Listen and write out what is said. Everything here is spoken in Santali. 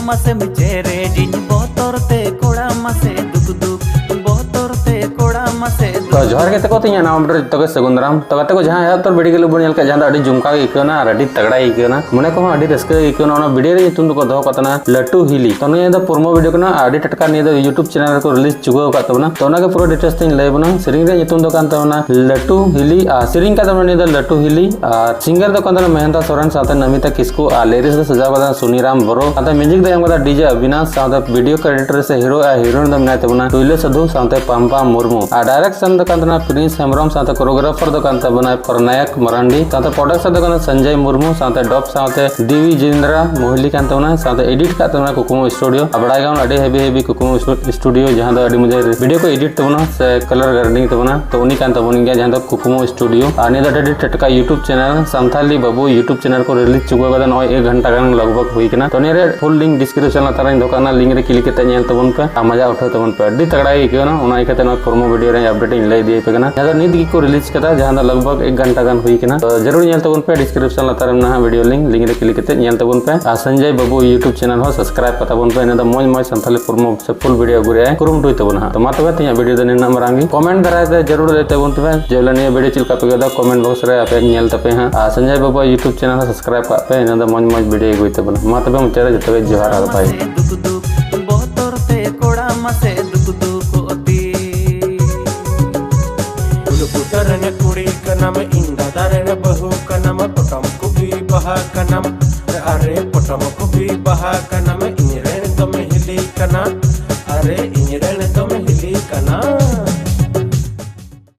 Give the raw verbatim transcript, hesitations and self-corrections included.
ᱢᱟᱥᱮᱢ ᱪᱮᱨᱮᱡᱤᱧ ᱵᱚᱛᱚᱨ ᱛᱮ ᱠᱚᱲᱟ ᱢᱟᱥᱮ ᱫᱩᱠ ᱫᱩᱠ, ᱵᱚᱛᱚᱨ ᱛᱮ ᱠᱚᱲᱟ ᱢᱟᱥᱮ ᱫᱩᱠ᱾ ᱛᱚ ᱡᱚᱦᱟᱨ ᱜᱮ ᱛᱟᱠᱚ, ᱛᱤᱧᱟᱹ ᱱᱟᱣᱟ video ᱨᱮ ᱡᱚᱛᱚ ᱜᱮ ᱥᱟᱹᱜᱩᱱ ᱫᱟᱨᱟᱢ᱾ ᱛᱚ ᱜᱟᱛᱮ ᱠᱚ, ᱡᱟᱦᱟᱸ ᱮᱦᱚᱵ ᱩᱛᱟᱹᱨ video ᱜᱮ ᱵᱚᱱ ᱧᱮᱞ ᱠᱮᱫ, ᱡᱟᱦᱟᱸ ᱫᱚ ᱟᱹᱰᱤ ᱡᱚᱢᱠᱟᱣ ᱜᱮ ᱟᱹᱭᱠᱟᱹᱣ ᱮᱱᱟ ᱟᱨ ᱟᱹᱰᱤ ᱛᱟᱜᱲᱟ ᱜᱮ ᱟᱹᱭᱠᱟᱹᱣ ᱮᱱᱟ, ᱢᱚᱱᱮ ᱠᱚᱦᱚᱸ ᱟᱹᱰᱤ ᱨᱟᱹᱥᱠᱟᱹ ᱜᱮ ᱟᱹᱭᱠᱟᱹᱣ ᱮᱱᱟ᱾ ᱚᱱᱟ video ᱨᱮᱭᱟᱜ ᱧᱩᱛᱩᱢ ᱫᱚᱠᱚ ᱫᱚᱦᱚ ᱠᱟᱜ ᱛᱟᱦᱮᱱᱟ ᱞᱟᱹᱴᱩ ᱦᱤᱞᱤ᱾ ᱛᱚ ᱱᱤᱭᱟᱹ ᱫᱚ promo video ᱠᱟᱱᱟ, ᱟᱹᱰᱤ ᱴᱟᱴᱠᱟ ᱱᱤᱭᱟᱹ ᱫᱚ YouTube channel ᱨᱮᱠᱚ release ᱪᱩᱠᱟᱹᱣ ᱟᱠᱟᱫ ᱛᱟᱵᱚᱱᱟ᱾ ᱛᱚ ᱚᱱᱟ ᱜᱮ ᱯᱩᱨᱟᱹ details ᱛᱤᱧ ᱞᱟᱹᱭ ᱟᱵᱚᱱᱟ᱾ ᱥᱮᱨᱮᱧ ᱨᱮᱭᱟᱜ ᱧᱩᱛᱩᱢ ᱫᱚ ᱠᱟᱱ ᱛᱟᱵᱚᱱᱟ ᱞᱟᱹᱴᱩ ᱦᱤᱞᱤ ᱟᱨ ᱥᱮᱨᱮᱧ ᱠᱟᱫ ᱛᱟᱵᱚᱱᱟ ᱱᱤᱭᱟᱹ ᱫᱚ ᱞᱟᱹᱴᱩ ᱦᱤᱞᱤ ᱟᱨ singer ᱫᱚ ᱠᱟᱱ ᱛᱟᱵᱚᱱᱟ ᱢᱮᱦᱮᱱᱫᱟ ᱥᱚᱨᱮᱱ ᱥᱟᱶᱛᱮ ᱱᱟᱢᱤᱛᱟ ᱠᱤᱥᱠᱩ ᱟᱨ lyrics ᱫᱚ ᱥᱟᱡᱟᱣ ᱠᱟᱫᱟ ᱥᱩᱱᱤᱨᱟᱢ ᱵᱳᱨᱳ᱾ ᱟᱫᱚ music ᱫᱚ ᱮᱢ ᱠᱟᱫᱟ DJ ᱚᱵᱤᱱᱟᱥ, ᱥᱟᱶᱛᱮ video ᱠᱚ editor ᱥᱮ hero ᱟᱨ heroine ᱫᱚ ᱢᱮᱱᱟᱭ ᱛᱟᱵᱚᱱᱟ ᱴᱩᱭᱞᱟᱹ ᱥᱟᱹᱫᱷᱩ ᱥᱟᱶᱛᱮ ᱯᱟᱢᱯᱟ ᱢᱩᱨᱢᱩ᱾ ᱟᱨ direction ᱫᱚ ᱠᱟᱱ ᱛᱟᱵᱚᱱᱟ ᱯᱨᱤᱱᱥ ᱦᱮᱢᱵᱨᱚᱢ, ᱥᱟᱶᱛᱮ choreographer ᱫᱚ ᱠᱟᱱ ᱛᱟᱵᱚᱱᱟ ᱯᱨᱚᱱᱟᱭᱚᱠ ᱢᱟᱨᱟᱱᱰᱤ, ᱥᱟᱶᱛᱮ production ᱫᱚ ᱠᱟᱱᱟ ᱥᱚᱧᱡᱚᱭ ᱢᱩᱨᱢᱩ, ᱥᱟᱶᱛᱮ dub ᱥᱟᱶᱛᱮ ᱫᱤᱣᱤᱡᱮᱱᱫᱨᱟ ᱢᱳᱦᱞᱤ ᱠᱟᱱ ᱛᱟᱵᱚᱱᱟ, ᱥᱟᱶᱛᱮ edit ᱠᱟᱜ ᱛᱟᱵᱚᱱᱟ ᱠᱩᱠᱢᱩ studio᱾ ᱟᱨ ᱵᱟᱲᱟᱭ ᱜᱮᱭᱟᱵᱚᱱ ᱟᱹᱰᱤ heavy heavy ᱠᱩᱠᱢᱩ studio, ᱡᱟᱦᱟᱸ ᱫᱚ ᱟᱹᱰᱤ ᱢᱚᱡᱽ video ᱠᱚ edit ᱛᱟᱵᱚᱱᱟ ᱥᱮ color grading ᱛᱟᱵᱚᱱᱟ, ᱛᱚ ᱩᱱᱤ ᱠᱟᱱ ᱛᱟᱵᱚᱱ ᱜᱮᱭᱟ, ᱡᱟᱦᱟᱸ ᱫᱚ ᱠᱩᱠᱢᱩ studio᱾ ᱟᱨ ᱱᱤᱭᱟᱹ ᱫᱚ ᱟᱹᱰᱤ ᱴᱟᱴᱠᱟ YouTube channel ᱥᱟᱱᱛᱷᱟᱞᱤ ᱵᱟᱹᱵᱩ YouTube channel ᱠᱚ release ᱪᱩᱠᱟᱹᱣ ᱠᱟᱫᱟ, ᱱᱚᱜᱼᱚᱭ ᱮᱠ ᱜᱷᱚᱱᱴᱟ ᱜᱟᱱ ᱞᱟᱜᱽ ᱵᱷᱟᱜᱽ ᱦᱩᱭ ᱠᱟᱱᱟ᱾ ᱛᱚ ᱱᱤᱭᱟᱹ ᱨᱮᱭᱟᱜ full link description ᱞᱟᱛᱟᱨ ᱨᱮᱧ ᱫᱚᱦᱚ ᱠᱟᱜᱼᱟ, link ᱨᱮ click ᱠᱟᱛᱮ ᱧᱮᱞ ᱛᱟᱵᱚᱱ ᱯᱮ ᱟᱨ ᱢᱟᱡᱟ ᱩᱴᱷᱟᱹᱣ ᱛᱟᱵᱚᱱ ᱯᱮ᱾ ᱟᱹᱰᱤ ᱛᱟᱜᱲᱟ ᱜᱮ ᱟᱹᱭᱠᱟᱹᱣ ᱮᱱᱟ, ᱚᱱᱟ ᱤᱭᱠᱟᱹᱛᱮ ᱱᱚᱣᱟ promo video ᱨᱮ update ᱤᱧ ᱞᱟᱹᱭ ᱤᱫᱤᱭᱟᱯᱮ ᱠᱟᱱᱟ, ᱡᱟᱦᱟᱸ ᱫᱚ ᱱᱤᱛ ᱜᱮᱠᱚ release ᱠᱟᱫᱟ, ᱡᱟᱦᱟᱸ ᱫᱚ ᱞᱟᱜᱽ ᱵᱷᱟᱜᱽ ᱮᱠ ᱜᱷᱚᱱᱴᱟ ᱜᱟᱱ ᱦᱩᱭ ᱠᱟᱱᱟ᱾ ᱛᱚ ᱡᱟᱹᱨᱩᱲ ᱧᱮᱞ ᱛᱟᱵᱚᱱ ᱯᱮ, description ᱞᱟᱛᱟᱨ ᱨᱮ ᱢᱮᱱᱟᱜᱼᱟ video link, link ᱨᱮ click ᱠᱟᱛᱮ ᱧᱮᱞ ᱛᱟᱵᱚᱱ ᱯᱮ᱾ ᱟᱨ ᱥᱚᱧᱡᱚᱭ ᱵᱟᱹᱵᱩ YouTube channel ᱦᱚᱸ subscribe ᱠᱟᱛᱟ ᱵᱚᱱ ᱯᱮ, ᱤᱱᱟᱹ ᱫᱚ ᱢᱚᱡᱽ ᱢᱚᱡᱽ ᱥᱟᱱᱛᱷᱟᱞᱤ promo ᱥᱮ full video ᱟᱹᱜᱩ ᱨᱮᱭᱟᱜ ᱠᱩᱨᱩᱢᱩᱴᱩᱭ ᱛᱟᱵᱚᱱᱟ ᱦᱟᱸᱜ᱾ ᱛᱚ ᱢᱟ ᱛᱚᱵᱮ ᱛᱮᱦᱮᱧᱟᱜ video ᱫᱚ ᱱᱤᱱᱟᱹᱜ ᱢᱟᱨᱟᱝ ᱜᱮ᱾ Comment ᱫᱟᱨᱟᱭ ᱛᱮ ᱡᱟᱹᱨᱩᱲ ᱞᱟᱹᱭ ᱛᱟᱵᱚᱱ ᱯᱮ ᱡᱮ ᱵᱚᱞᱮ ᱱᱤᱭᱟᱹ video ᱪᱮᱫ ᱞᱮᱠᱟ ᱯᱮ ᱟᱹᱭᱠᱟᱹᱣ ᱫᱟ, comment box ᱨᱮ ᱟᱯᱮ ᱧᱮᱞ ᱛᱟᱯᱮ ᱦᱟᱸᱜ᱾ ᱟᱨ ᱥᱚᱧᱡᱚᱭ ᱵᱟᱹᱵᱩ YouTube channel ᱦᱚᱸ subscribe ᱠᱟᱜ ᱯᱮ, ᱤᱱᱟᱹ ᱫᱚ ᱢᱚᱡᱽ ᱢᱚᱡᱽ video ᱟᱹᱜᱩᱭ ᱛᱟᱵᱚᱱᱟ᱾ ᱢᱟ ᱛᱚᱵᱮ ᱢᱩᱪᱟᱹᱫ ᱨᱮ ᱡᱚᱛᱚ ᱜᱮ ᱡᱚᱦᱟᱨ ᱟᱨ bye᱾ ᱫᱩᱠ ᱫᱩᱠ ᱵᱚᱛᱚᱨ ᱛᱮ ᱠᱚᱲᱟ ᱢᱟᱥᱮ ᱫᱩᱠ ᱫᱩᱠ ᱚᱛᱤ᱾ ᱩᱞ ᱵᱩᱴᱟᱹ ᱨᱮᱱ ᱠᱩᱲᱤ ᱠᱟᱱᱟᱢ, ᱤᱧ ᱫᱟᱫᱟ ᱨᱮᱱ ᱵᱟᱹᱦᱩ ᱠᱟᱱᱟᱢ, ᱯᱚᱴᱚᱢ ᱠᱚᱯᱤ ᱵᱟᱦᱟ ᱠᱟᱱᱟᱢ, ᱟᱨᱮ ᱯᱚᱴᱚᱢ ᱠᱚᱯᱤ ᱵᱟᱦᱟ ᱠᱟᱱᱟᱢ, ᱤᱧ ᱨᱮᱱ ᱫᱚᱢ ᱦᱤᱞᱤ ᱠᱟᱱᱟ, ᱟᱨᱮ ᱤᱧ ᱨᱮᱱ ᱫᱚᱢ ᱦᱤᱞᱤ ᱠᱟᱱᱟ᱾